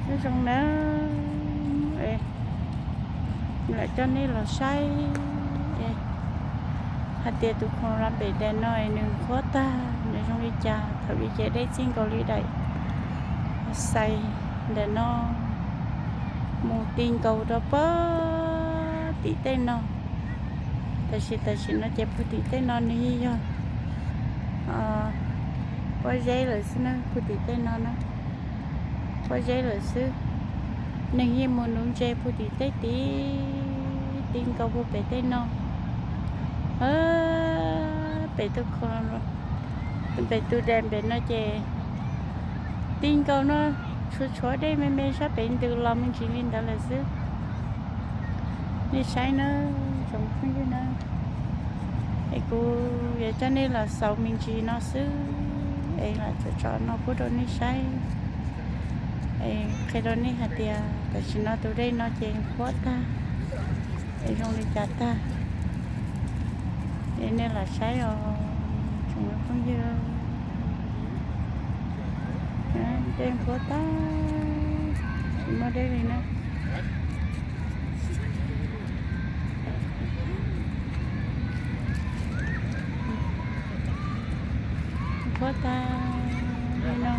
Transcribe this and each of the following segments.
Nyob zoo nawb, lam coj nej los saib hais tias tus khoom la pem daim no es nws qhuav tag nws zoo li cas. Thaum ub ces deb txij nkaus li daim xais ntawm no mus ti nkaus rau puag tim tej no. Tab sis tam sim no ces puag tim tej no nws yeej yog pob zeb lawm xwb na, puag tim tej no na, pob zeb lawm xwb. Nws yeej mus nuv ntses puag tim tej tid, ti nkaus puag pem tej no. Pem tus khoom, pem tus daim pem no ces ti nkaus no, tshuav tshuav dej me me sab pem ntws los me ntsis li ntawd lawm xwb. Nej saib nawb tsoom phooj ywg na, es kuv yuav coj nej los xaus me ntsis no xwb, es lam tso tso no pub rau nej saib. Es qhia rau nej hais tias tam sim no tus dej no ces qhuav tag, es zoo li cas tag. Es nej lam saib os tsoom phooj ywg. Dej qhuav tag, tsis muaj dej li na. Qhuav tag li no.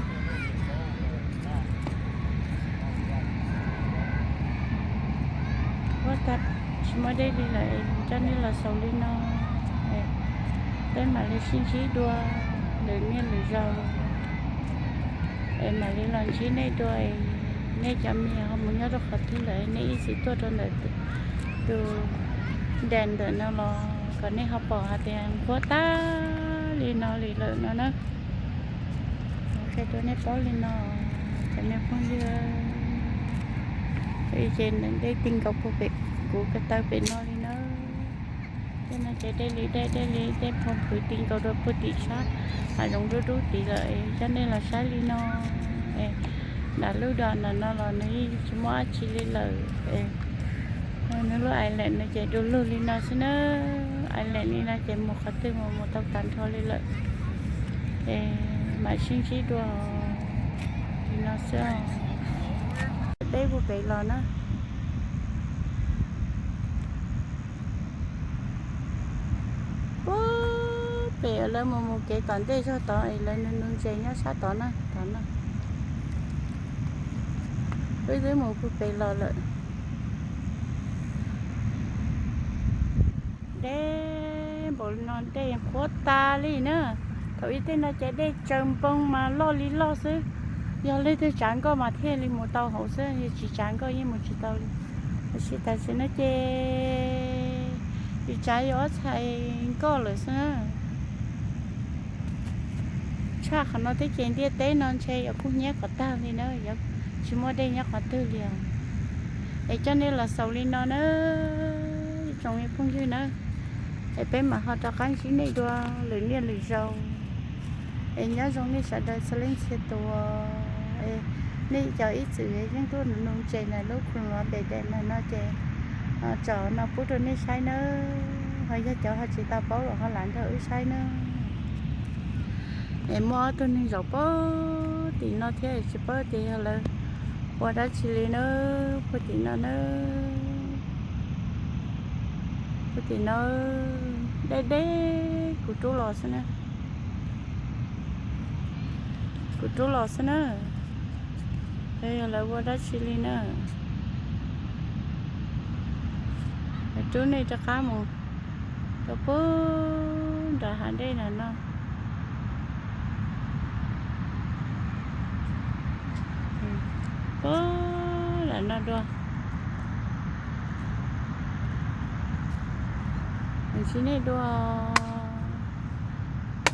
Qhuav tag, tsis muaj dej li lawm es coj nej los xaus li no. Peb mam li sib ntsib dua lwm niaj lwm zaus, es mam li los ntsib nej dua. Nej cov me ho mus nyob rau qhov twg lawm nej ib txhis tuaj rau ntawm tus daim ntawm no los kom nej ho pom hais tias qhuav tag li no li lawm no na. Qhia rau nej paub li no, cov me phooj ywg. Ces dej ti nkaus puag pem kuv ko taw pem no li na. Tej no ces dej li dej, dej li dej phoo phwv ti nkaus rau puag tim sab hav zoov dub dub tid lawm, coj nej los saib li no. Nram lub dam nram no los nws yeej tsis muaj dab tsi li lawm. Nws lub island no ces du lug li no xwb na. Island li no ces mus qhov twg mus mus tau tag nrho li lawm. Es mam sib ntsib dua li no xwb. Deb puag pem los na. Puag pem lawv mus mus kev tom ntej zog tod es lawv nuv nuv ntses nyob sab tod na, tod na. Wb twb mus puag pem los lawm. Deb npaum no dej qhuav tas li na. Thaum ub tej no ces dej tsaws npoo mas loj li loj xwb. Yog leej twg tsav nkoj mas thiaj li mus tau hauv xwb, yog tsis tsav nkoj yeej mus tsis tau li. Tab sis tam sim no ces yus tsav yus ob txhais nkoj lawm xwb na. Tshaj qhov no thiab ces ntiaj teb no ntshe yuav kub hnyiab kom tag li na, yuav tsis muaj dej nyob qhov twg li os. Es coj nej los xaus li no na, ib tsoom me phooj ywg na, es peb mam ho rov qab ntsib nej dua lwm niaj lwm zaus. Es nyob zoo nej sawv daws txhua leej txhia tus, es nej cov ib txwm yeej tuaj nuv nuv ntses ntawm lub khoom los pem daim no ces tsom no pub rau nej saib nawb. Ho yog cov ho tsis tau paub los ho lam nrog wb saib nawb. Es muaj ob tug neeg zaum puag tim no thiab, tsis paub tias yog lawv ua dab tsi li nawb, puag tim no nawb. Puag tim no deb deb kuv rub los xwb na. Kuv rub los xwb na. Yog lawv ua dab tsi li na. Rub nej rov qab mus rau puag nram hav dej na no. Puag nram no dua. Ntsib nej dua.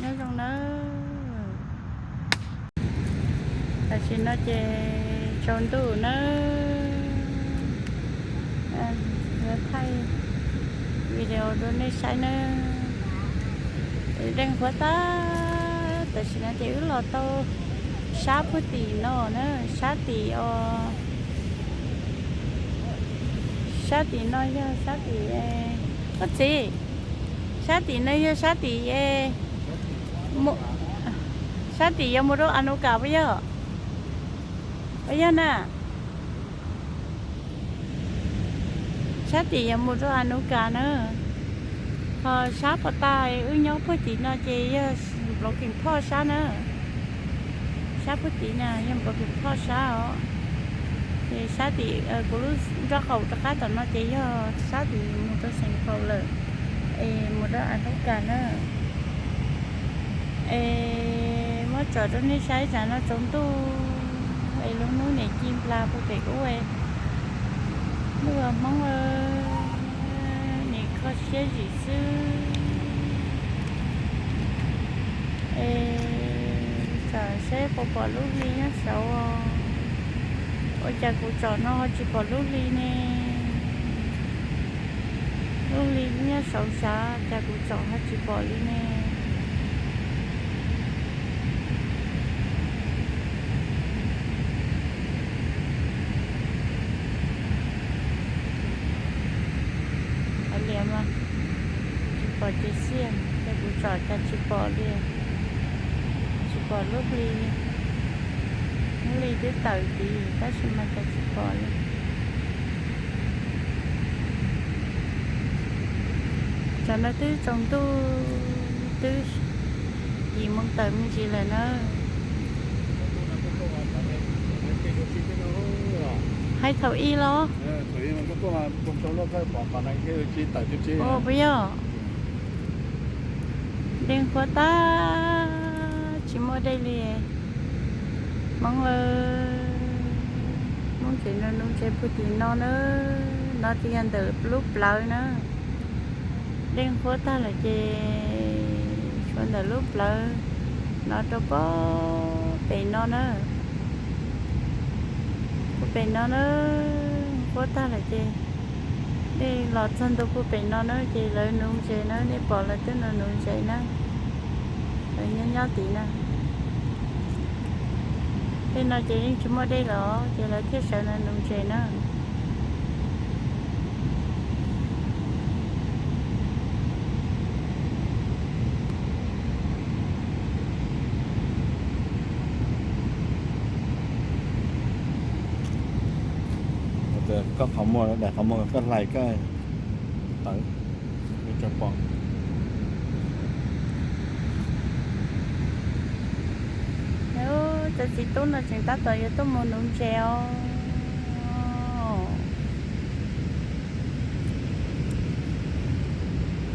Nyob zoo nawb. Tam sim no ces tsaus ntuj nawb. Yuav thaij video rau nej saib nawb. Dej qhuav tag, tam sim no ces wb los tau sab puag tim no na, sab tim os. Sab tim no yog sab tim, koj txiv, sab tim no yog sab tim, sab tim yuav mus rau Anuka puas yog? Puas yog na? Sab tim yog mus rau Anukas na, ho sab pov tas wb nyob puag tim no ces yog Nploov Kees Phoj sab na. Sab puag tim na yog Nploov Kees Phoj sab os. Ces sab tim kuv lub nraub qaum rov qab tom no ces yog sab tim mus rau Xeem Kaus lawm, es mus rau Anukas na. Es muab tsom rau nej saib, tsam no tsaus ntuj es lub hnub niam ci nplas puag pem ub, ntuj Hmoob, nim kho siab zim xwb. Es tsam seb puas pom lub hli nyob saud. Ua cas kuv tsom no ho tsis pom lub hli ne? Lub hli nyob saud sav, cas kuv tsom ho tsis pom li ne? Hais liam mas, tsis pom ces xiab, ces kuv tsom cas tsis pom li, tsis pom lub hli. Lub hli twb tawm tid tab sis mas cas tsis pom li. Tsam no twb tsaus ntuj, twb yim moo tawm me ntsis lawm na. Hais thaum ub los? Puas yog? Dej nqhuab tag, tsis muaj dej li. Hmoob, Hmoob tsev no nuv ntses puag tim no na, no twb yog ntawm lub plawv na. Dej nqhuab tag lawm ces tshuav ntawm lub plawv no rau puag pem no na. Puag pem no na, nqhuab tag lawm ces dej los txog ntua puag pem no na ces lawv nuv ntses na, nej pom lawv twb nuv nuv ntses na. Lawv nyob nyob tid na. Tej no ces yeej tsis muaj dej los ces lawv thiaj sawv nuv ntses na. Koj qhov muag, daim qhov muag koj hlais koj tawv, tsis pom. Cov txiv tub no tseem tab tom yuav tuaj mus nuv ntses os.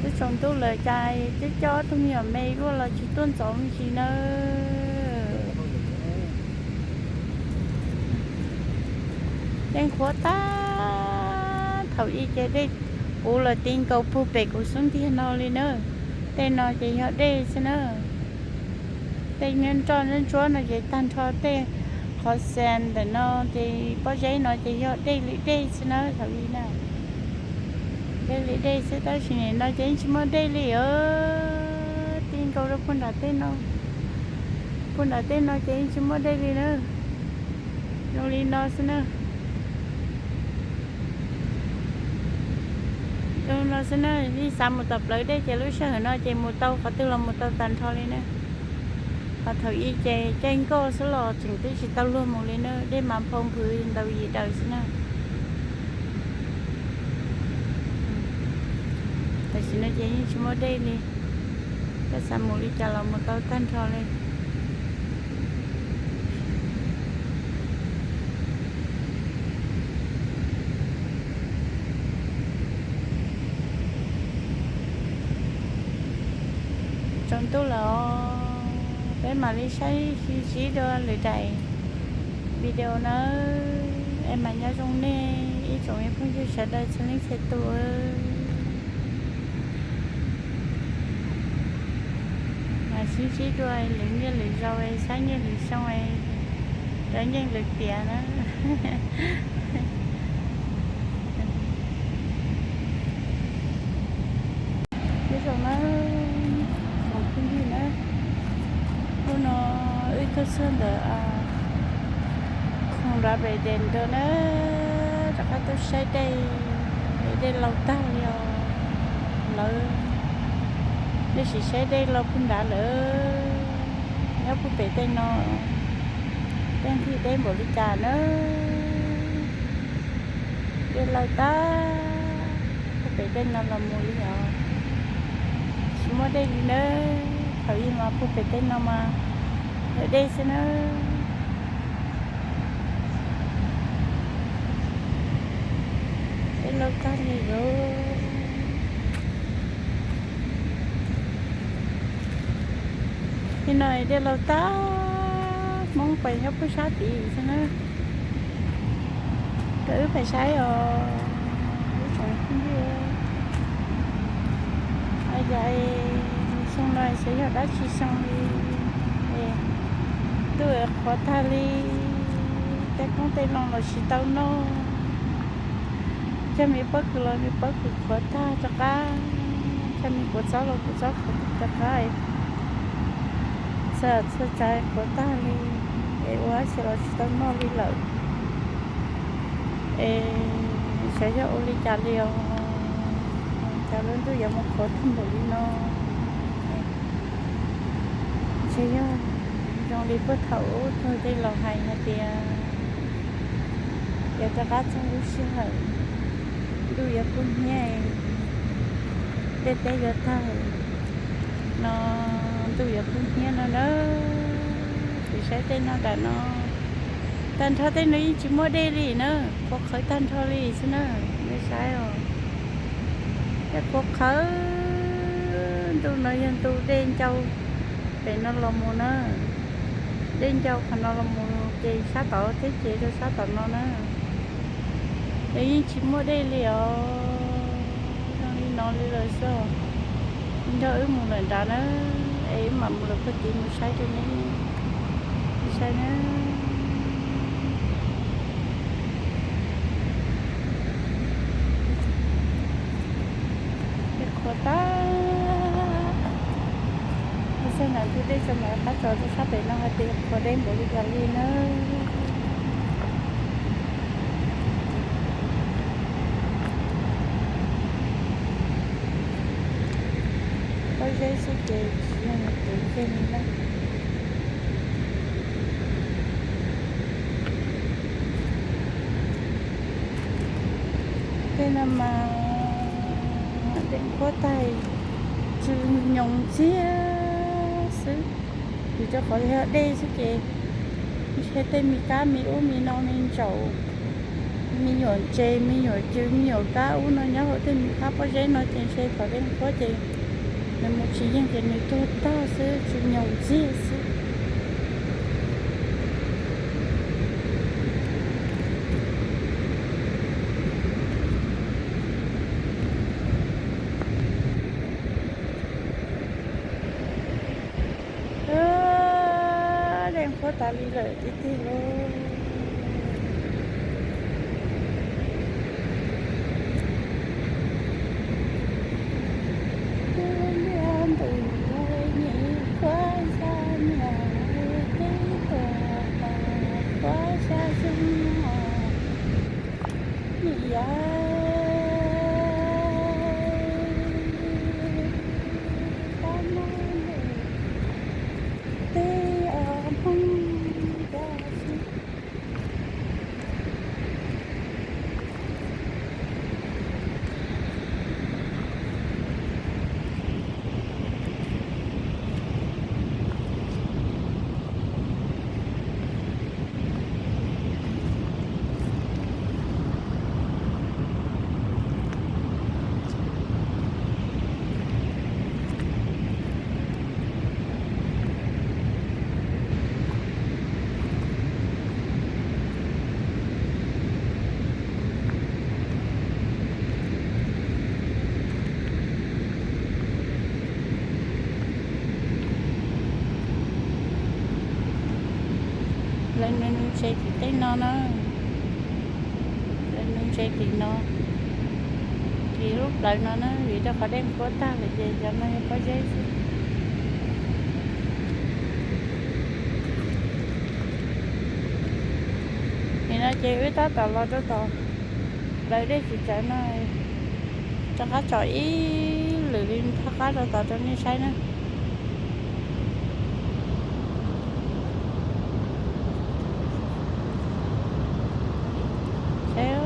Twb tsaus ntuj lawm cas twb coj ob tug me nyuam me luaj los tsis tuaj ntxov me ntsis nawb. Dej nqhuab tag, thaum ub ces dej puv los ti nkaus puag pem kuv xub ntiag no li na. Tej no ces yog dej xwb na. Tej nyob nroj nyob ntsuab no ces tag nrho tej qhov xas ntawm no ces pob zeb no ces yog dej li dej xwb na thaum ub na. Dej li dej xwb tab sis nim no ces yeej tsis muaj dej li os. Ti nkaus rau puag nram tej no, puag nram tej no ces yeej tsis muaj dej li na. Zoo li no xwb na. Zoo no xwb na, yeej xav mus tom plawv dej ces lub sij hawm no ces mus tau qhov twg los mus tau tag nrho li na. Ho thaum ub ces caij nkoj xwb los tseem twb tsis tau luag mus li na, dej mas nphau nphwv ntaus yim daws xwb na. Tam sim no ces yeej tsis muaj dej li, koj xav mus li cas los mus tau tag nrho li. Tsaus ntuj lawm os, peb mam li saib sib ntsib dua lwm daim video nawb. Es mas nyob zoo nej ib tsoom me phooj ywg sawv daws txhua leej txhua tus. Mas sib ntsib dua lwm niaj lwm zaus, saib niaj lwm xyoo, rov nyeej lwm tiam na. Nyob zoo na, tsoom phooj ywg na, hnub no wb tuaj txog ntawm khoom Rubber Dam na, rov qab tuaj saib dej, dej laus tag li os. Lawv, nej sim saib dej laus puag nrad lawm, nyob puag pem tej no, tej nqhis deb npaum li cas na. Dej laus tag, pem tej no los mus li os. Tsis muaj dej li nawb, thaum ub mas puag pem tej no mas yog dej xwb nawb. Dej laug tag li lauj. Nim no dej laug tag, Hmoob pais nyob puag sab tid xwb na. Rau wb pais saib os, wb tsoom phooj ywg. Yog xyoo no xyov yog dab tsi xyoo li, ntuj qhuav tag li, tej qoob tej loo los tsis tau noj. Cog me pob kws los me pob kws qhuav tag rov qab, cog me kua txob los kua txob qhuav tag rov qab, txhua txhua tsav qhuav tag li, es ua dab tsi los tsis tau noj li lawm. Es xyov yog ua li cas li os, cas lub ntuj yuav mus qhuav tag npaum li no. Ntshe yog zoo li puag thaum ub tus dej laug hais hais tias, yuav rov qab txog lub sij hawm ntuj yuav kub hnyiab, dej teb yuav tag no, ntuj yuav kub hnyiab no na. Sim saib tej no nram no, tag nrho tej no yeej tsis muaj dej li na, qhuav qhawv tag nrho li xwb na. Nej saib os, dej qhuav qhawv, ntu no yog ntu dej ncau pem no los mus na. Dej ncau qhov no los mus ces sab tod thiab ces rau sab tom no na. Ces yeej tsis muaj dej li os, zoo li no li lawm xwb. Nrog wb mus lawm nrad na, es wb mam mus lawm puag tid mus saib rau nej saib na. Dej qhuav tag. Ua txog nram ntug dej tso mam rov qab tso rau sab pem no hais tias qhuav dej npaum li cas li na. Pob zeb xwb ces tsis yog tus yeg li na. Tej no mas dej qhuav tag, tsw nyoos ntxiag xwb. Vim rau qhov yog dej xwb ces ntshe tej me kab me ub me no me ntsaum, me nyuam ntses me nyuam cw me nyuam kab ub no nyob hauv tej me qab pob zeb no ces ntshe thaum dej qhuav ces nws mus tsis yeej ces nws tuag tag xwb, tsw nyoos ntxiag xwb. Dej qhuav tas li lawm tiag tiag lauj. Ntws nyim qhuav xya niam teb tuaj qhuav xya xyoo nyim yav tab no ntws teb os Hmoob cov xwb. Lawv nws nws ntses tim tej no na, lawv nws ntses tim no, tim lub plawv no na, vim rau qhov dej qhuav tag lawm ces cov no yog pob zeb xwb. Nim no ces wb tab tom los rau tom plawv dej tsis tsawv no, rov qab tsom ib lwm li thob qab rau tod rau nej saib na. Saib,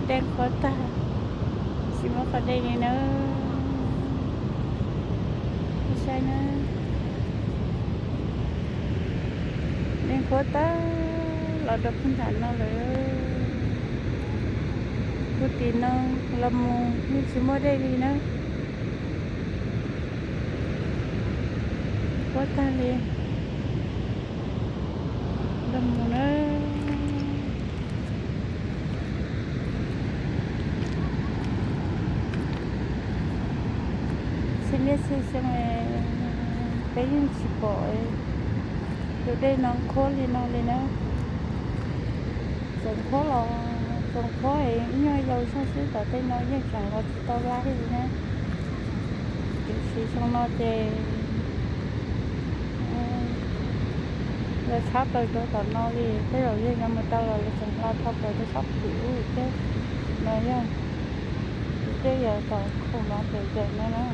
dej qhuav tag. Muab qhov dej li nawb. Saib na, dej nqhuab tag los rau puag nram no lawm. Puag tim no los mus yeej tsis muaj dej li na. Nqhuab tag li. Los mus na. Txhia niaj txhia xyoo peb yeej tsis pom tus dej no nqhuab li no li na. Txawm nqhuab los txawm nqhuab es ib nyuag yau zog xwb, tom tej no yeej tseem los tsis tau laib li na. Tiam sis xyoo no ces lawv tshab plaws rau tom no li, tej zaum yog yuav mus tau los lawv tseem hla dhau plaws rau sab tim ub thiab. No yog tus dej yog tom khoom no pem pem no na.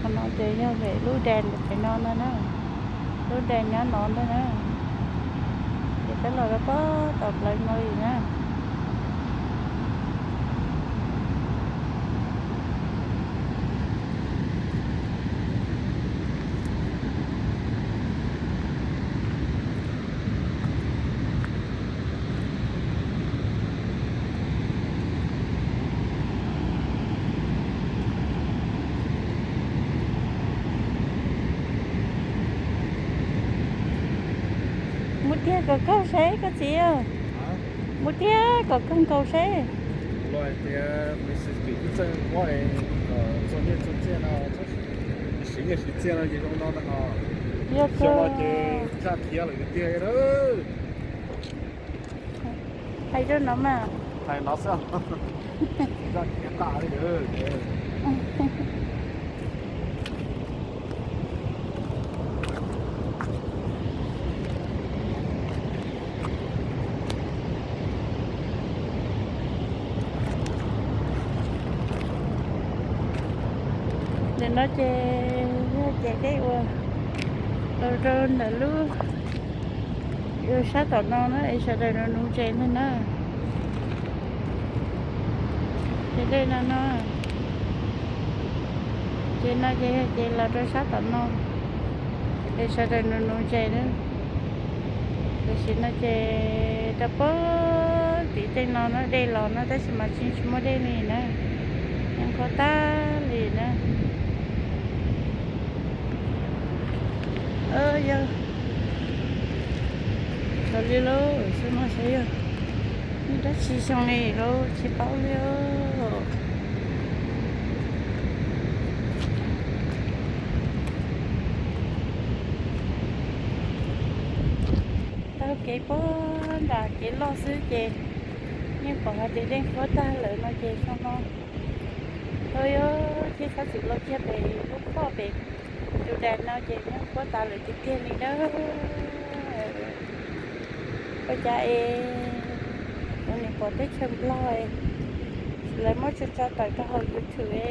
Qhov no ces yog vem lub dam pem no ntag na, lub dam nyob no ntag na. Ces peb los rau pem tom plawv no li na. Mus tiag kom kawg seb koj txiv. Mus tiag kom kawg nkaus seb. Los hais tias Mrs Kim twb txawj nquab, txog nyiaj txog txiaj no, siv nyiaj siv txiaj no ces zoo no ntag ho. Yog xyoo no ces zaj khiav lawm tiag tiag na. Hais rau no mas. Hais no xwb. Zaj khiav tag li. Ntawm no ces yog ces dej uas los rau ntawm lub sab tom no na es sawv daws nuv nuv ntses ntag na. Ces dej no no, ces no ces yog ces los rau sab tom no es sawv daws nuv nuv ntses na. Tam sim no ces rau pem tim tej no na dej los no tab sis mas tsis tsis muaj dej li na, nqhuab tag li na. Yog, tau li lauj, xyoo no saib yog nyob dab tsi xyoo li lauj tsis paub li. Taug kev puag nram kev loj xwb ces yeej pom hais tias dej nqhuab tag lawm no ces xyoo no tau yog thiaj txhob txwm los kiag pem lub pob pem tus dam no ces yeej nqhuab tas lawm tiag tiag li na. Ua cas es kuv nim pom teb chaws Nplog lawv muab tso tso tawm rau hauv YouTube.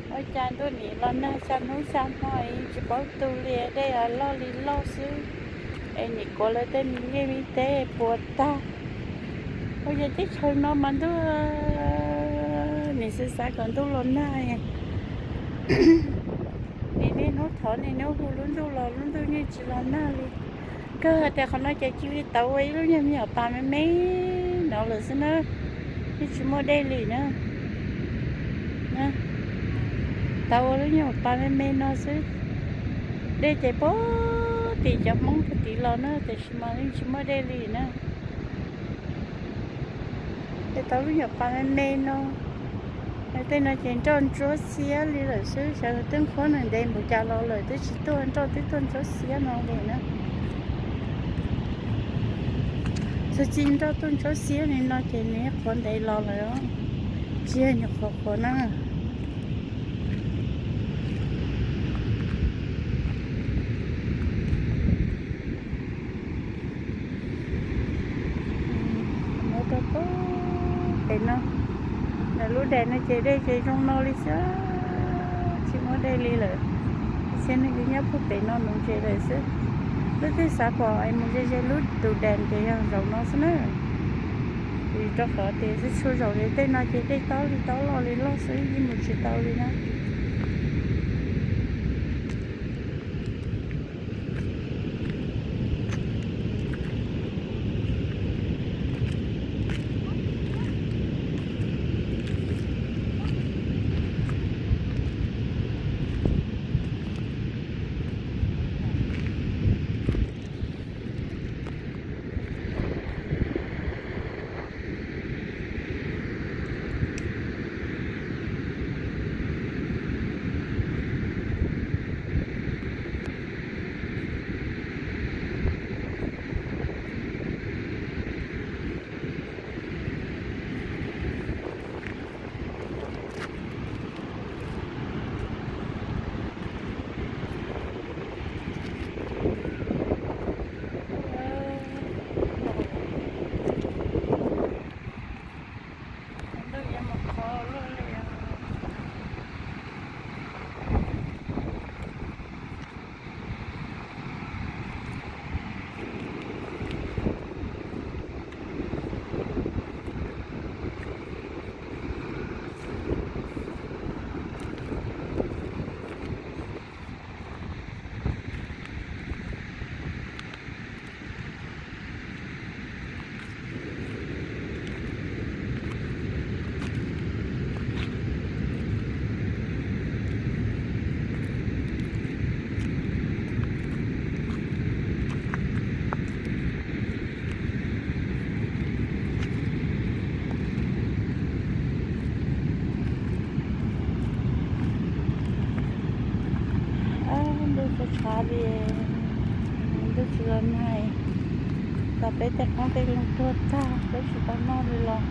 Ua cas ntuj nim los nag xya hnub xya hmo tsis paub tu li, dej loj li loj xwb es nim kuav lawv tej me liaj me teb puas tag. Ua cas teb chaws no mas ntuj, nim xav xav kom ntuj los nag, nim niaj hnub thov niaj hnub hu lub ntuj los lub ntuj yeej tsis los nag li. Kawg hais tias qhov no ces cia li tau ua ib lub nyuag me nyuam pas me me no lawm xwb na, yeej tsis muaj dej li na. Tau ua lub nyuag pas me me no xwb. Dej ces puag tim cov Hmoob puag tim los na, tiam sis mas yeej tsis muaj dej li na. Ces tau lub nyuam pas me me no, tej no ces nroj ntsuab xiab li lawm xwb, xyov twb nqhuab nws ntev npaum cas los lawm twb tsis tuaj, nroj twb tuaj ntsuab xiab no li na. Txog txij nroj tuaj ntsuab xiab li no ces nws qhuav ntev los lawm, tsis yog nyuam qhuav qhuav na. Muab rau pem no, lub dam no ces dej ces zoo no li xwb, tsis muaj dej li lawm. Xyov neeg nyob puag pem no nuv ntses lawm xwb. Lub twb xav pom es mus ze ze lub tus dam ces yog zaum no xwb na. Vim rau qhov tias txhua zaus li tej no ces dej tob li tob loj li loj xwb, yeej mus tsis tau li na. Ntuj tshav tshav li, ntuj tsis los nag, tas peb tej qoob tej loo tuag tag, peb tsis tau noj li los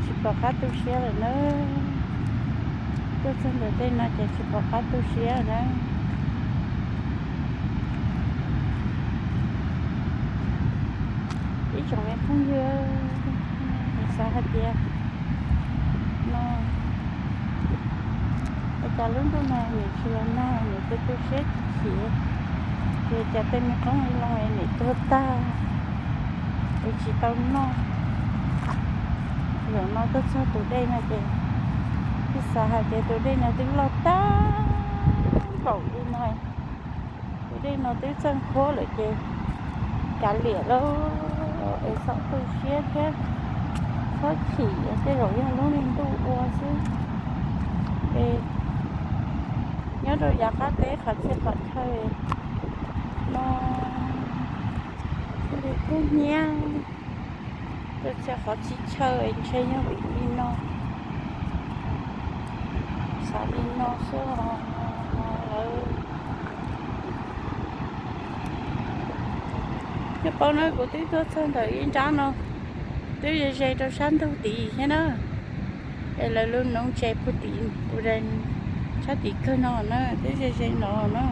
tsis pom qab tu siab lawm na. Tuaj txog ntawm tej no ces tsis pom qab tu siab na. Ib tsoom me phooj ywg, kuv xav hais tias no, ua cas lub ntuj no nws tsis los nag, nws tu tu siab chim, ces cas tej me qoob me loo es nws tuag tag es tsis tau noj. Zaum no tuaj txog tus dej no ces twb xav hais tias tus dej no twb loj tag npaum li no, tus dej no twb txawj nqhuab lawm ces kav liam lauj, es txhob tu siab thiab txhob chim, tej zaum yog lub me ntuj ua xwb. Es nyob rau yav qab teb qhov txhia qhov chaw no thiaj li kub hnyiab, rau txhia qhov txhia chaw ntshe yog vim li no, xav li no xwb os. Twb paub na, kuv twb tuaj txog ntawm ib nrab no, twb ze ze rau sab ntug tid thiab na. Es lawv lub noob tsev puag tid, tus sab tid kawg no na, twb ze ze no na.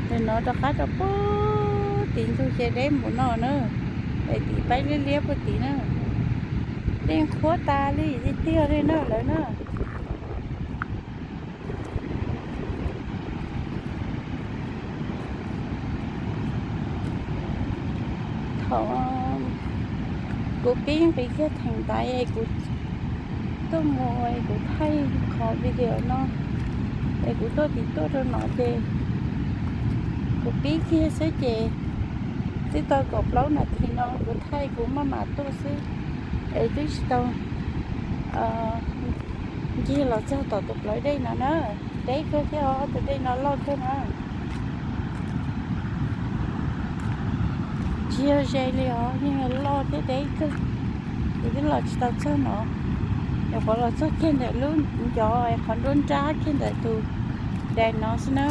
Ces no rov qab rau puag tim ntug ces deb npaum no na, es tim paib liab liab puag tim na. Dej qhuav tas li tiag tiag li na lawm na. Thaum kuv pib nqis kiag theem ntaiv es kuv tuaj mus es kuv thaij qhov video no, es kuv tuaj tim tuaj rau no ces kuv pib kiag xwb ces twb tau kaum plaub nas this no kuv thaij kuv maj mam tuaj xwb, es twb tsis tau ncig los txog tom tus plawv dej no na. Deb kawg thiab os, tus dej no loj kawg na. Tsis yog ze li os, yeej loj thiab deb kawg. Ces twb los tsis tau txog no, nyuam qhuav los txog kiag ntawm lub ncov qhov nruab nrab kiag ntawm tus dais no xwb na.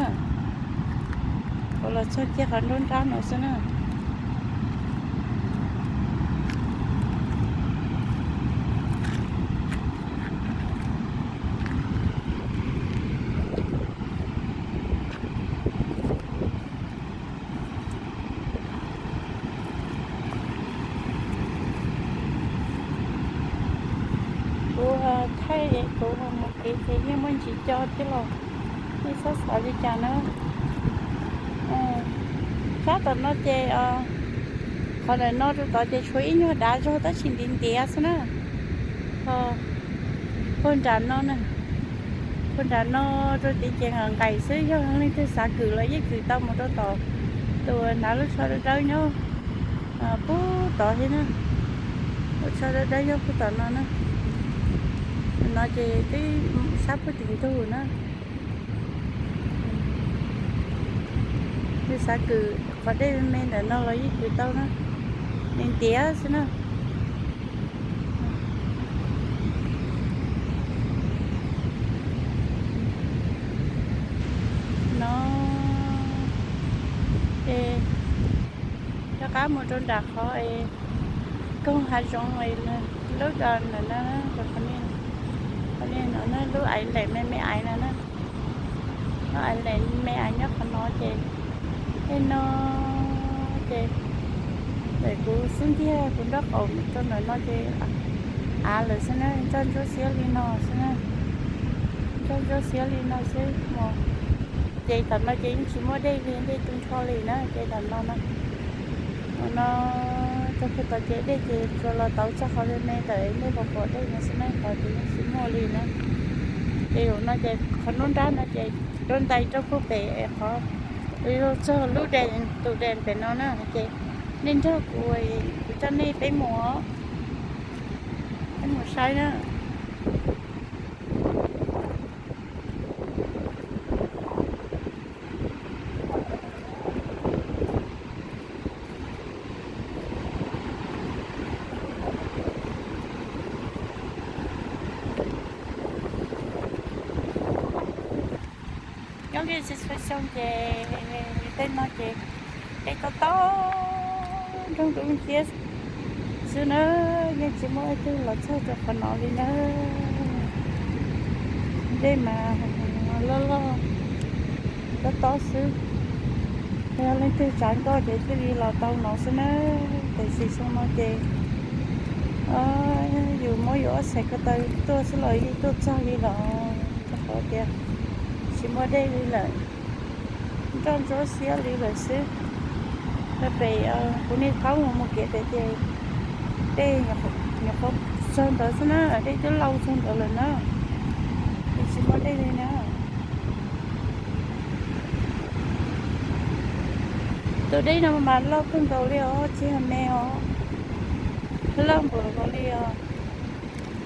Kuv los txog kiag qhov nruab nrab no xwb na. Kuv thaij kuv mus kev ces yeej muaj ntsis co thiab los yeej txhob xav li cas na. Sab tom no ces qhov ntawm no rau tod ces tshuav ib nyuag dav zog tab sis ntiav ntiav xwb na. Ho puag nram no na, puag nram no rau tid ces nqaim nqaim xwb, yog leej twg xav kwm los yeej kwm tau mus rau tom tus hnav lub tsho dawb dawb nyob puag tod thiab na. Lub tsho dawb dawb nyob puag tom no na. No ces twb sab puag tim ntug na. Yog xav kwm qhov dej me me ntawm no los yeej kwm tau na, nws ntiav xwb na. No ces rov qab mus rau nram qhov koog hav zoov lub da ntawm no, qhov no, lub aiv leem me me aiv no na. Lub aiv leem me aiv nyob qhov no ces tej no ces ntawm kuv xub ntiag kuv nraub qaum rau ntawm no ces av lawm xwb na, nroj ntsuab xiab li no xwb na. Nroj ntsuab xiab li no xwb. Ces tom no ces yeej tsis muaj dej li, dej tu nrho li na, ces tom no na. No rau puag tom ces dej ces tsuas los tau txog qhov me me ntawm nej pom pom dej no xwb na, qhov ces yeej tsis muaj li na. Ces zaum no ces qhov nruab nrab no ces rau ntais rau puag pem qhov txog lub dam, tus dam pem no na, ces nej nrog kuv, kuv coj nej peb mus, peb mus saib na. Nyob li txhua xyoo ces tej no ces dej tob tob nroog dub nciab xwb na, yeej tsis muaj ib tug los txog rau qhov no li na. Dej mas loj loj tob tob xwb. Yog leej twg tsav nkoj ces thiaj li los tau no xwb na. Tiam sis xyoo no ces yus muab yus ob txhais ko taw tuaj xwb los yeej tuaj txog li los, rau qhov tias tsis muaj dej li lawm, nroj ntsuab xiab li lawm xwb. Pem kuv niag thaub mus mus kev pem ces dej nyuam qhuav txog ntawd xwb na, dej twb lauj txog ntawd lawm na, es tsis muaj dej li na. Tus dej no mas loj kawg nkaus li os, tsis yog me os, loj npaum nkaus li os.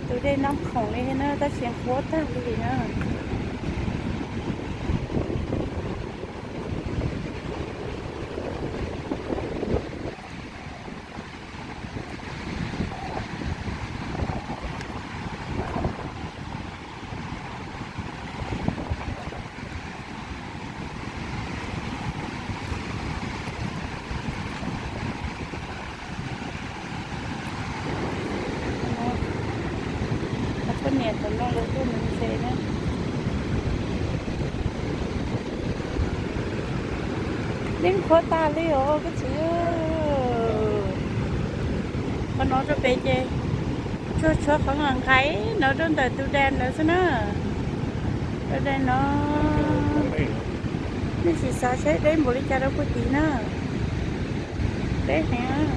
Tus dej no khoom li na, tab sis qhuav tag li na. Poj niam thaum no lawv tuaj nuv ntses na. Dej qhuav tas li os koj txiv. Qhov no rau pem ces tsuas tshuav qhov nqaim nqaim no rau ntawm tus dam ntawd xwb na. Tus dam no nej sim xav saib deb npaum li cas rau puag tid na. Deb heev,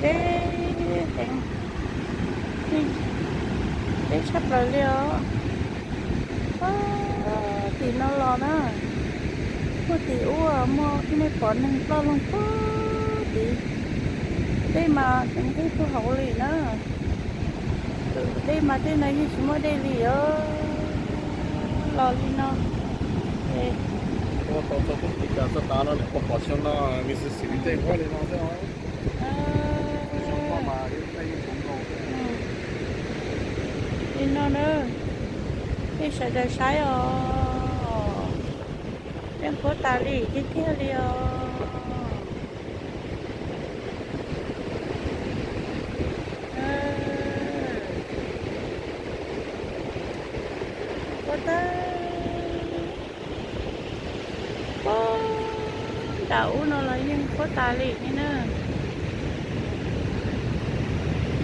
deb heev, deb tshaj plaws li os. Tim no los na, puag tim ub muaj, nej pom neeg ploj loog puag tid. Dej mas ceev nqig puag hauv li na. Dej mas tej no yeej tsis muaj dej li os. Los li no. Li no na, nej sawv daws saib os. Dej qhuav tas li tiag tiag li os. Qhuav tas, nram ub no los yeej qhuav tas li thiab na.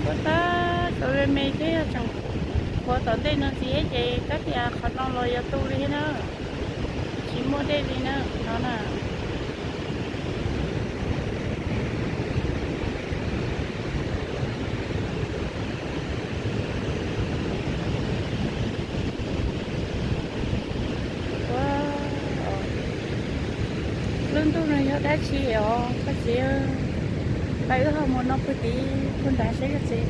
Qhuav tas, tau me me thiab, tseem qhuav tom ntej no ntxiv ces kab tias qhov no los yog tu li thiab na. Tsis Muaj dej li na, no na. Ua, lub ntuj no yog dab tsi os koj txiv? Pab wb ho mus no puag tid puag nrad seb koj txiv.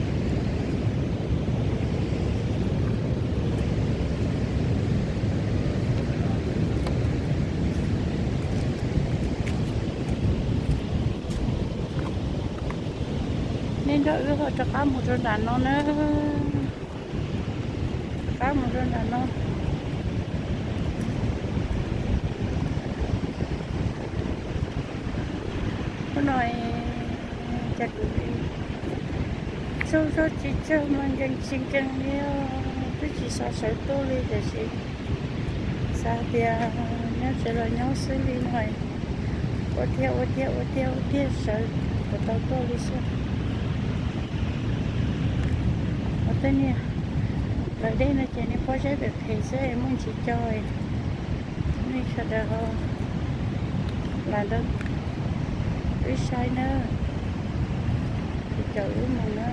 Nej nrog wb ho rov qab mus rau nram no na. Rov qab mus rau nram no. Hnub no cas kuv tsaug zog tsis tsaug mas nkees tsis nkees li os. Twb tsis xav sawv tuaj li tiam sis xav tias nyob tsev los nyob xwb li no, ua tiag ua tiag ua tiag ua tiag sawv kom tau tuaj li xwb. Ua tej niag plawv dej no ces niag pob zeb phem phem xwb muaj ntsis co. Nej sawv daws ho lam nrog wb saib na, ces caum wb mus na.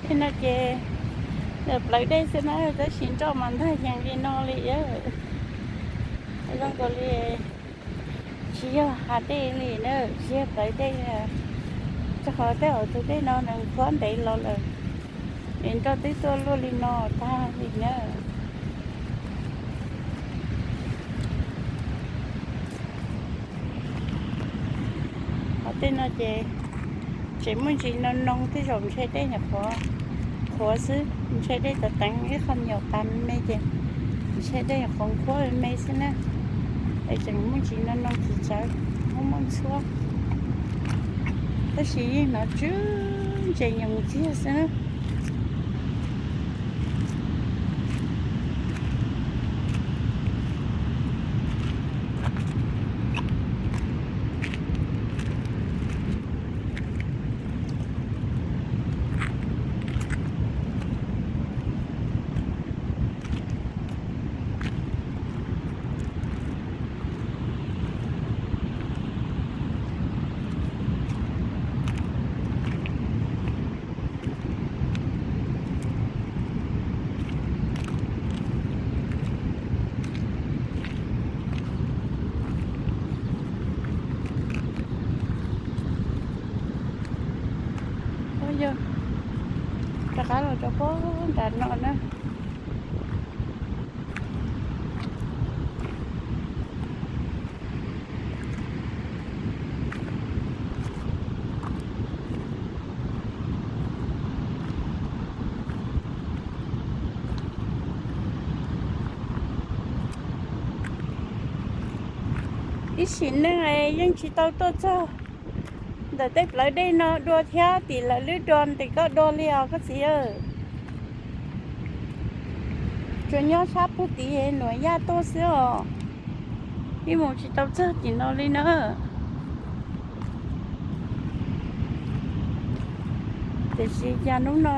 Tej no ces plawv dej xwb na, tab sis nroj mas ntag yees li no li. Zoo nkaus li tsis yog hav dej li na, tsis yog plawv dej. Rau qhov tej hauv tus dej no nws khuab ntev los lawm, es nroj twb tuaj luaj li no tag li na. Ho tej no ces tseem muaj ntsis no no, tej zaum ntshe dej nyuam qhuav qhuav xwb, ntshe dej teev teev ib qho nyuam qhuav me me ces ntshe dej nyuam qhuav qhuav me me xwb na. Es tseem muaj ntsis no no tsis tsawv, muaj muaj ntxhuab, tab sis yeej hnov tsw ntses nyoos ntxiag xwb na. Ua yog rov qab los rau puag nram no na. Ib sim neej yeej tsis tau tuaj txog ntawm tej plawv dej no dua thiab tim lawv lub dua tim koj dua li os koj txiv. Tsuas nyob sab puag tim Nuam Yaj tuaj xwb os, yeej mus tsis tau txog tim no li na. Tiam sis cas hnub no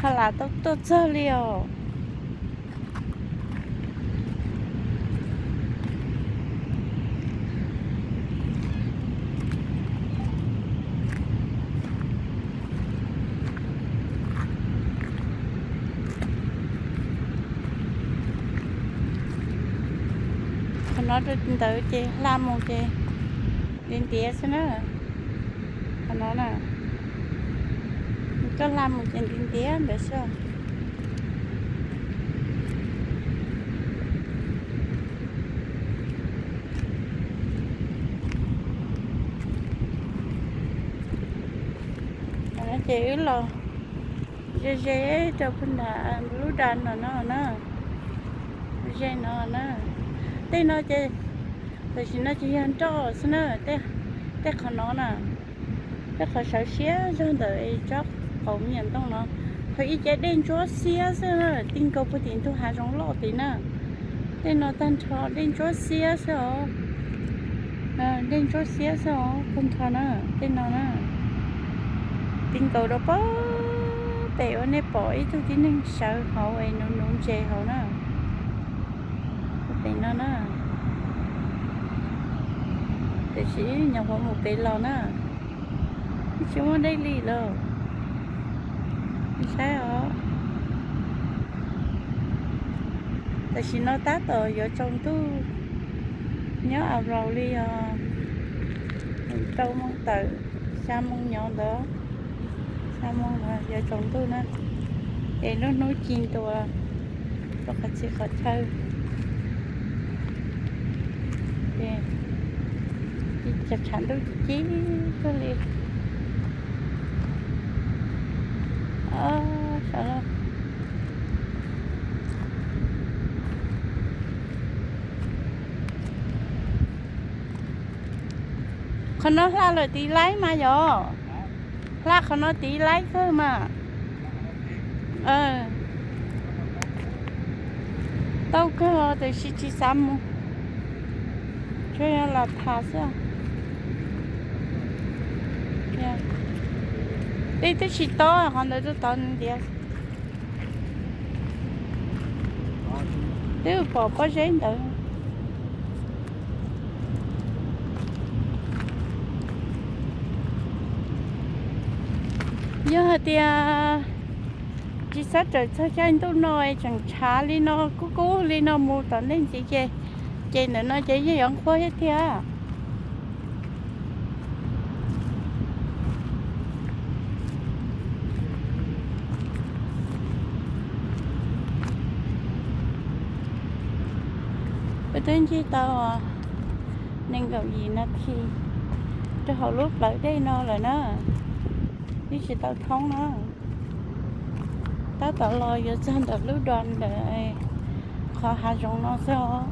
ho lam tau tuaj txog li os. No rau ntawd ces hla mus ces ntiav ntiav xwb na. Qhov no na, koj hla mus ces ntiav ntiav ntawd xwb. Ces wb los ze ze rau puag nram lub da no no na, ze no na. Tej no ces tam sim no ces yog nroj xwb na, tej qhov no na, tej qhov sawv siab zog ntawm tsob qaum me nyuam ntoo no. Qhov ib ce dej ntsuab xiab xwb na, ti nkaus puag tim ntug hav zoov loj tid na. Tej no tag nrho dej ntsuab xiab xwb os. Dej ntsuab xiab xwb os, tag nrho na, tej no na. Ti nkaus rau pem uas nej pom ib tug tib neeg sawv hauv es nuv nuv ntses hauv na. Pem no na. Tiam sis nyuam qhuav mus pem los na, tsis muaj dej li lawm. Saib os. Tam sim no tab tom yuav tsaus ntuj, nyob Avril li os, rau moo tawm, xya moo nyob ntawd, xya moo no yuav tsaus ntuj na, es lub hnub ci ntua rau qhov txhia qhov chaw. Ces tshav ntuj ci ci kawg li. Qhov no hla lawm tiv laib mas yom? Hla qhov no tiv laib kawg mas. Tau kawg tiam sis tsis xav mus, tsuas yog los tham xwb. Tej twb tsis tob qhov ntawd tuaj tod ntiav. Twb pom pob zeb ntawd. Yog hais tias tsis txhob rawm txog caij ntuj no es tseem tshav li no kub kub li no mus tom ntej ntxiv ces, ces ntawm no ces yeej yuav nqhuab thiab tiag. Wb twb ncig tau nees nkaum yim nas this rau hauv lub plawv dej no lawm na, twb tsis tau thoob na. Tab tom los yuav txog ntawm lub dom ntawm qhov hav zoov no xwb os.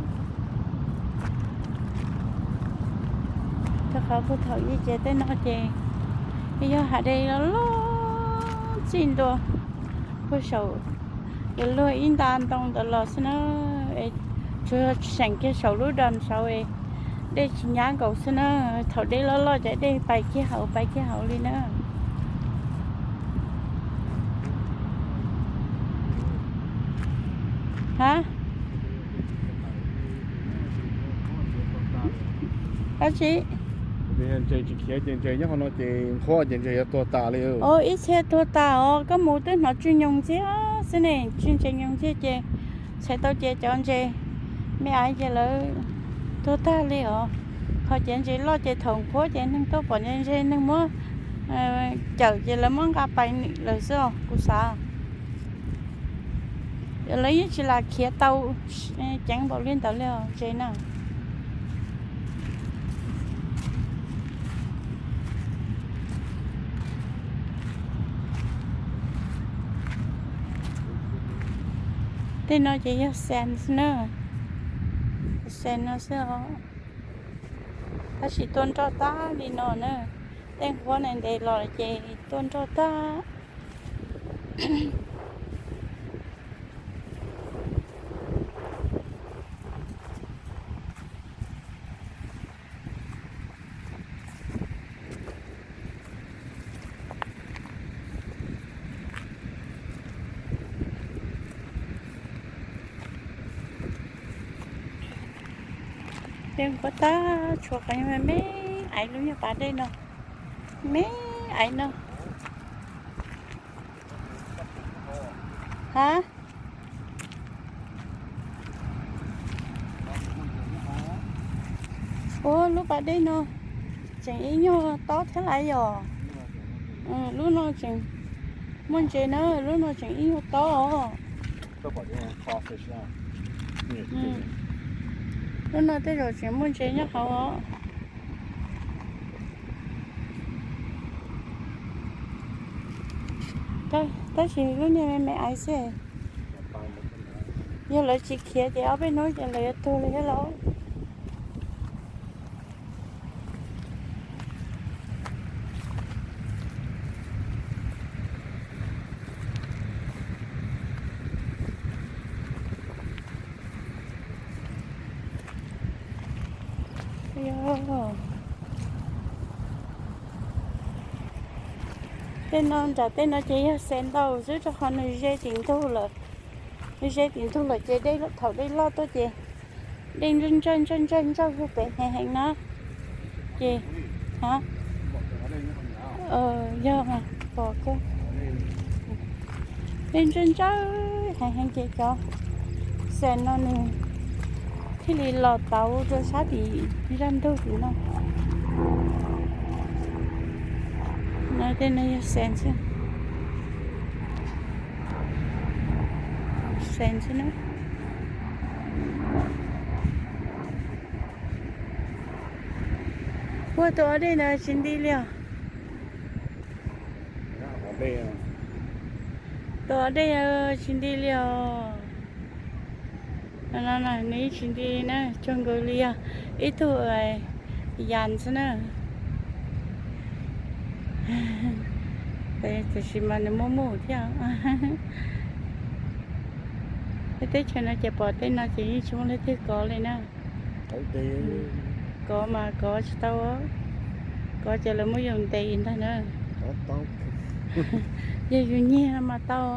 Rau qhov puag thaum ub ces tej no ces yog hav dej loj loj txij ntua puag saum, yuav luag ib nta ntoo ntawd los xwb na. Tsuas yog seem kiag saum lub dom saud, dej tsis nyab nkaus xwb na. Thaum dej loj loj ces dej pais kiag hauv pais kiag hauv li na. Ha? Dab tsi? Ntses tsis khiav ces ntses nyob qhov no ces nqhuab ces ntses yuav tuag tas li. Ib txhia tuag tas os, koj mus twb hnov tsw nyoos ntxiag xwb ne, tsw ntses nyoos ntxiag ces txhais tau ces cov ntses me aiv ces lawv tuag tag li os. Qhov ciav ntses loj ces thaum nqhuab ces neeg tuaj pom ntses neeg muab cawm ces lawv muab nqa pais lawm xwb os kuv xav. Lawv yeej tsis lam khiav tau ceev npaum li ntawd li os ntses na. Tej no ces yog xees na, xees no xwb os. Tab sis tuaj nroj tag li no na, tej nqhuab ne ntes los ces tuaj nroj tag. Tej nqhuab tag tshuav qhov me me aiv lub nyuag pas dej no, me aiv no. Ha? Ua lub pas dej no tseem ib nyuag tob thiab lawm yom. Lub no tseem muaj ntses na, lub no tseem ib nyuag tob os. Lub no tej zaum tseem muaj ntses nyob hauv os. Tab sis lub niag me me ais xwb. Yog lawv tsis khiav ces ob peb hnub ces lawv yuav tuag li thiab lauj. Tej no nram tej no ces yog xees ntau xwb rau qhov nws ze tim ntug lawm. Nws ze tim ntug lawm ces dej, thaum dej loj tuaj ces dej ntsawj ntsawj ntsawj ntsawj ntsawj hu pem heev heev na. Ces, ha, yog mas pom kawg. Dej ntsawj ntsawj heev heev ces cov xees no nws thiaj li los tauv rau sab tim zaj ntug tim no. No tej no yog xees xwb. Xees xwb na. Ua tus ob dej ntawd tsis nti li os. Tus ob dej tsis nti li os. Nws yeej tsis nti na, cuag nkaus li yog ib tug yas xwb na. Tiam sis mas nws muaj muj thiab. Tej teb chaws no ces pom tej no ces yeej tsis muaj leej twg kov li na. Kov mas kov tsis tau, kov ces lawv muab yus ntes ntag na. Yog yus nyiag no mas tau.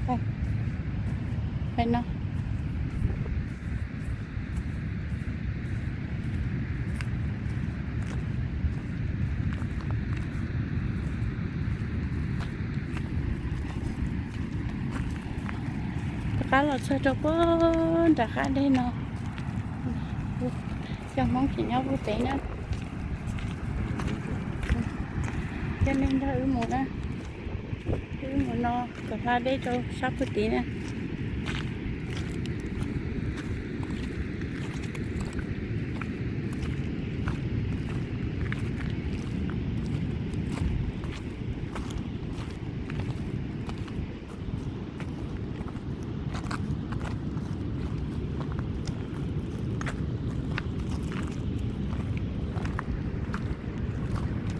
Rov qab los txog rau puag nram qab deg no, cov Hmoob tseem nyob puag pem na. Coj nej nrog wb mus na, wb mus no kom hla dej rau sab puag tid na.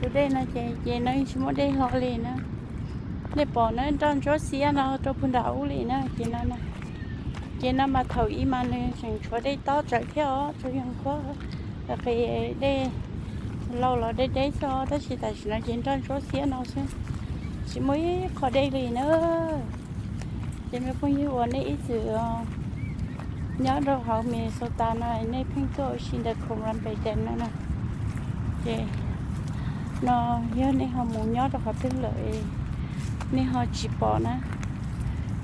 Tus dej no ces, ces no yeej tsis muaj dej hlo li na. Nej pom na, nroj ntsuab xiab no rau puag nram ub li na, ces no, ces no mas thaum ub mas nws tseem tshuav dej tob tsawv thiab os, tsuas yog qhuav qis dej laus los deb deb xwb os, tab sis tam sim no ces nroj ntsuab xiab no xwb, tsis muaj ib qho dej li na. Ces me phooj ywg uas nej ib txwm nyob rau hauv Minnesota no nej pheej tuaj ua si ntawm Coral Bay Dam no na, ces no yog nej ho mus nyob rau qhov twg lawm nej ho tsis pom na,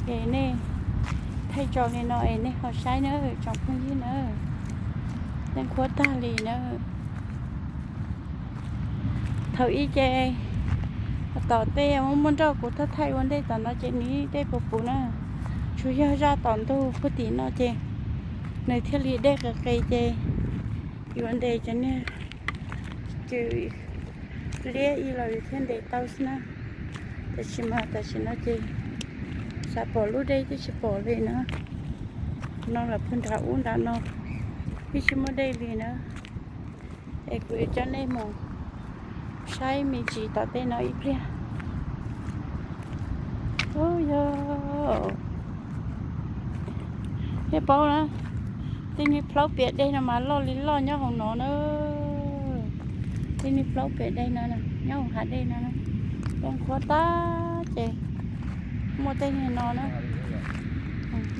ces nej thaij tso li no es nej ho saib na tsoom phooj ywg na. Yeej qhuav tag li na. Thaum ub ces tom tej muaj muaj nroj kuv thaij thaij ua ntej tom no ces nws dej puv puv na, tsuas yog zaj tom ntug puag tim no ces nws thiaj li dej qis qis ces yuav ntes cov niag cw liab ib los yus thiaj ntes tau xwb na. Tab sis mas tam sim no ces xav pom lub dej twb tsis pom li na. No los puag nram ub nram no twb tsis muaj dej li na. Es kuv yuav coj nej mus saib me ntsis tom tej no ib pliag. Ub yog, nej paub na, tej niag plaub piam dej no mas loj li loj nyob hauv no na. Tej niag plaub piam dej no nyob hauv hav dej no, yeej qhuav tag ces muaj tej niag no na,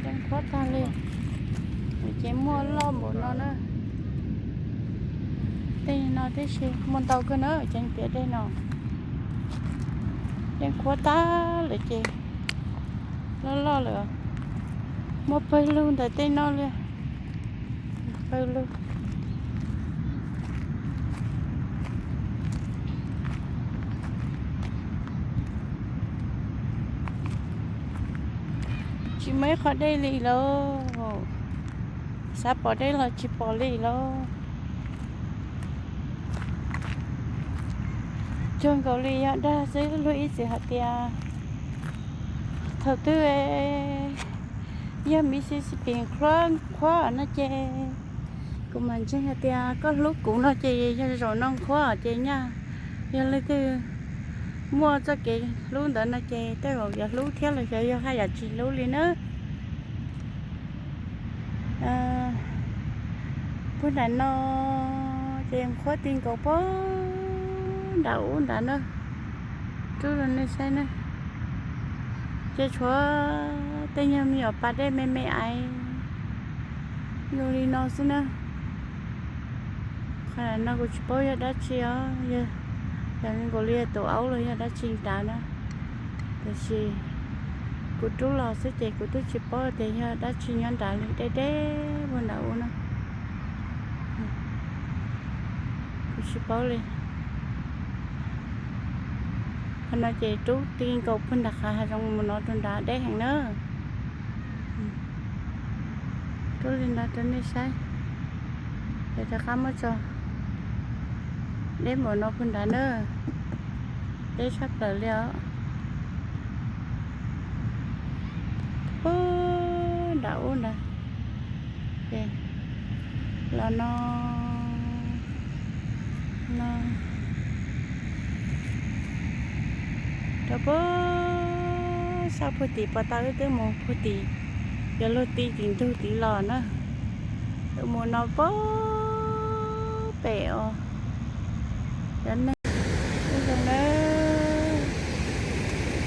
yeej qhuav tag li. Ces muaj loj npaum no na. Tej no tib si muaj ntau kawg na, cov piam dej no yeej qhuav tag lawm ces loj loj lawm. Muaj pawg lug ntawm tej no li, Lug, tsis muaj ib qho dej li lauj. Xav pom dej los tsis pom li lauj. Cuag nkaus li yog dag xwb, luag ib txwm hais tias thaum twg yog Mississippi qhuav qhuav no ces kuv mam ntseeg hais tias koj hlub kuv no ces yog zaum no qhuav ces nyaj. Yog leej twg muaj txoj kev hlub ntawd no ces tej zaum yuav hlub thiab los xyov yog haj yam tsis hlub li na. Puag nram no ces qhuav ti nkaus puag nram ub nrad na, rub rau nej saib na. Ces tshuav tej nyuag me nyuam pas dej me me ais zoo li no xwb na. Qhov no kuv tsis paub yog dab tsi os, yog zoo nkaus li tus aub los yog dab tsi nrad na. Tiam sis kuv rub los xwb ces kuv twb tsis paub tias yog dab tsi nyob nrad li, deb deb puag nram ub na. Kuv tsis paub li. Qhov no ces rub ti nkaus puag nram qhov hav zoov mus no rau nrad deb heev na. Rub li no rau nej saib, es rov qab muab tso. Deb npaum no puag nrad na, deb tshaj plaws li os. Puag nram ub nrad, ces los no, no rau puag sab puag tim pos tau wb twb mus puag tim, yuav luag ti tim ntug tid los na. Wb mus no puag pem os, cov neeg ub zoo na.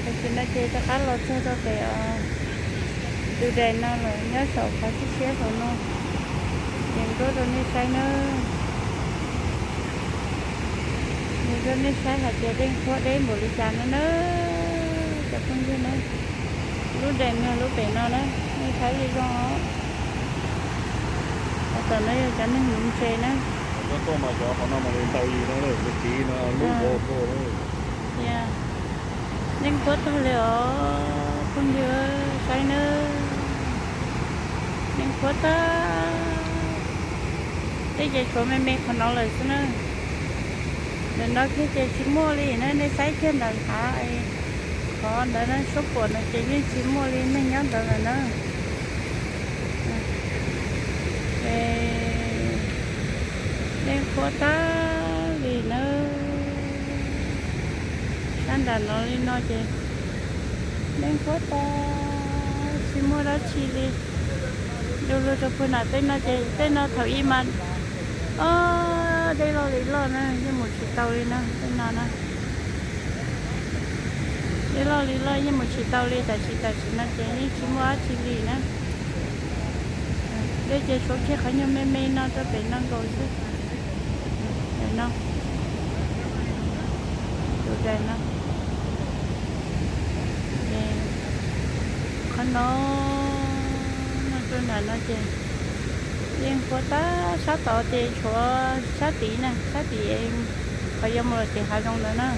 Tam sim no ces rov qab los txog rau pem os, tus dais no lawm, nyob saum qhov siab siab saum no. Yees nruab rau nej saib na. Yees rau nej saib hais tias dej qhuav deb npaum li cas no na, cov phooj ywg na. Lub dais nws lub pem no na, nej saib zoo zoo os. Tom no yog cov neeg nuv ntses na. Yeej qhuav tag li os phooj ywg, saib na. Yeej qhuav tag, tej ces tshuav me me qhov no lawm xwb na. Ntawm no kiag ces tsis muaj li na, nej saib kiag ntawm hav, qhov ntawd na, suab puam no ces yeej tsis muaj li neeg nyob ntawd lawm na. Yeej qhuav tag li na. Sab nram no li no ces yeej qhuav tag, tsis muaj dab tsi li. Du lug rau puag nram tej no ces tej no thaum ub mas, o, dej loj li loj na, yeej mus tsis tau li na, tej no na. Dej loj li loj yeej mus tsis tau li, tam sim tam sim no ces yeej tsis muaj dab tsi li na. Dej ces tshuav kiag qhov nyuag me me no rau pem no nkaus xwb. Tus dais no, qhov no, no rau nram no ces yeej qhuav tag, sab tod ces tshuav sab tid na, sab tid qhov yuav mus los ces hav zoov ntawd na.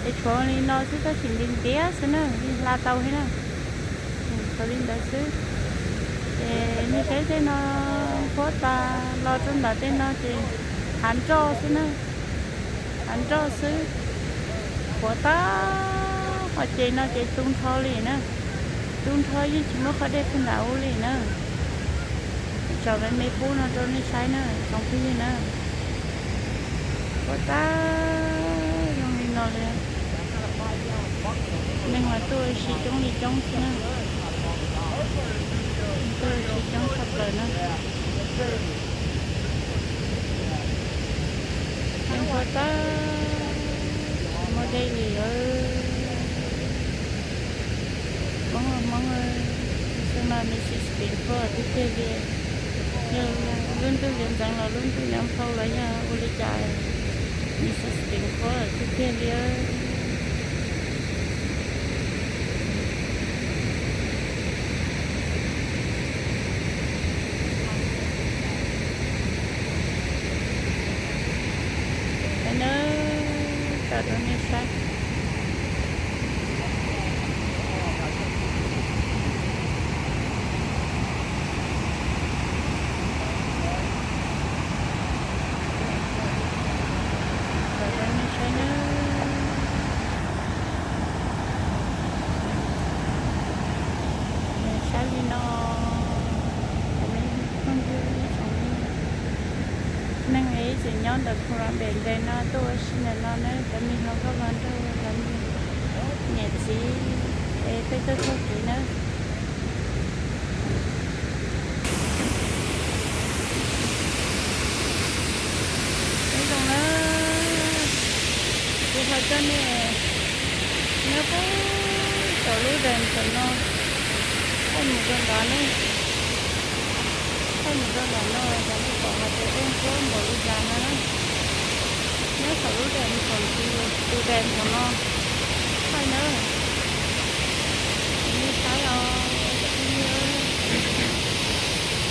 Ces tshuav li no xwb, tab sis ntiav ntiav xwb na, li hla tau thiab na. Tshuav li ntawd xwb. Ces nej saib tej no qhuav tas los rau ntawm tej no ces hav nroj xwb na, hav nroj xwb. Qhuav tag, qhov ces no ces tu nrho li na, tu nrho yeej tsis muaj qhov dej puag nram ub li na. Tso me me pub no rau nej saib na tsoom phooj ywg na. Qhuav tag zoo li no li. Neeg mas tuaj ua si coob li coob xwb na. Tuaj ua si coob tshaj plaws na. Yeej qhuav tag, tsis muaj dej li. Hmoob, Hmoob, xyoo no Mississippi qhuav tiag tiag li. Yog lub ntuj liv ntxeev los lub ntuj nyob nphau los yog ua li cas, Mississippi qhuav tiag tiag li. Tseem nyob ntawm Colombia nqes no tuaj ua si ntawm no na cov me hluas nkauj hluas nraug, cov me niam txiv es peb tuaj taug kev na. Nyob zoo na, kuv ho coj nej nyob puag saum lub dam tom no, thaij mus rau nram no, thaij mus rau nram no, yog nej pom hais tias zoo nkauj npaum li cas no na. Nyob saum lub dam, saum tus dam tom no thaij na. Nej saib os cov phooj ywg,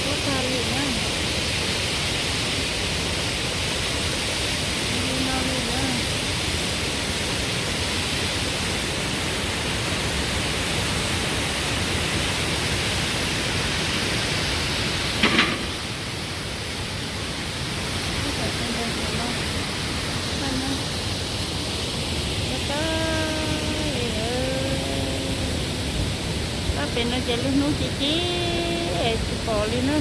qub tag li na. Li no li na. Tab tom nqes tom no, thaij na. Tab tom li, tab pem no ces lub hnub ci ci es tsis pom li na.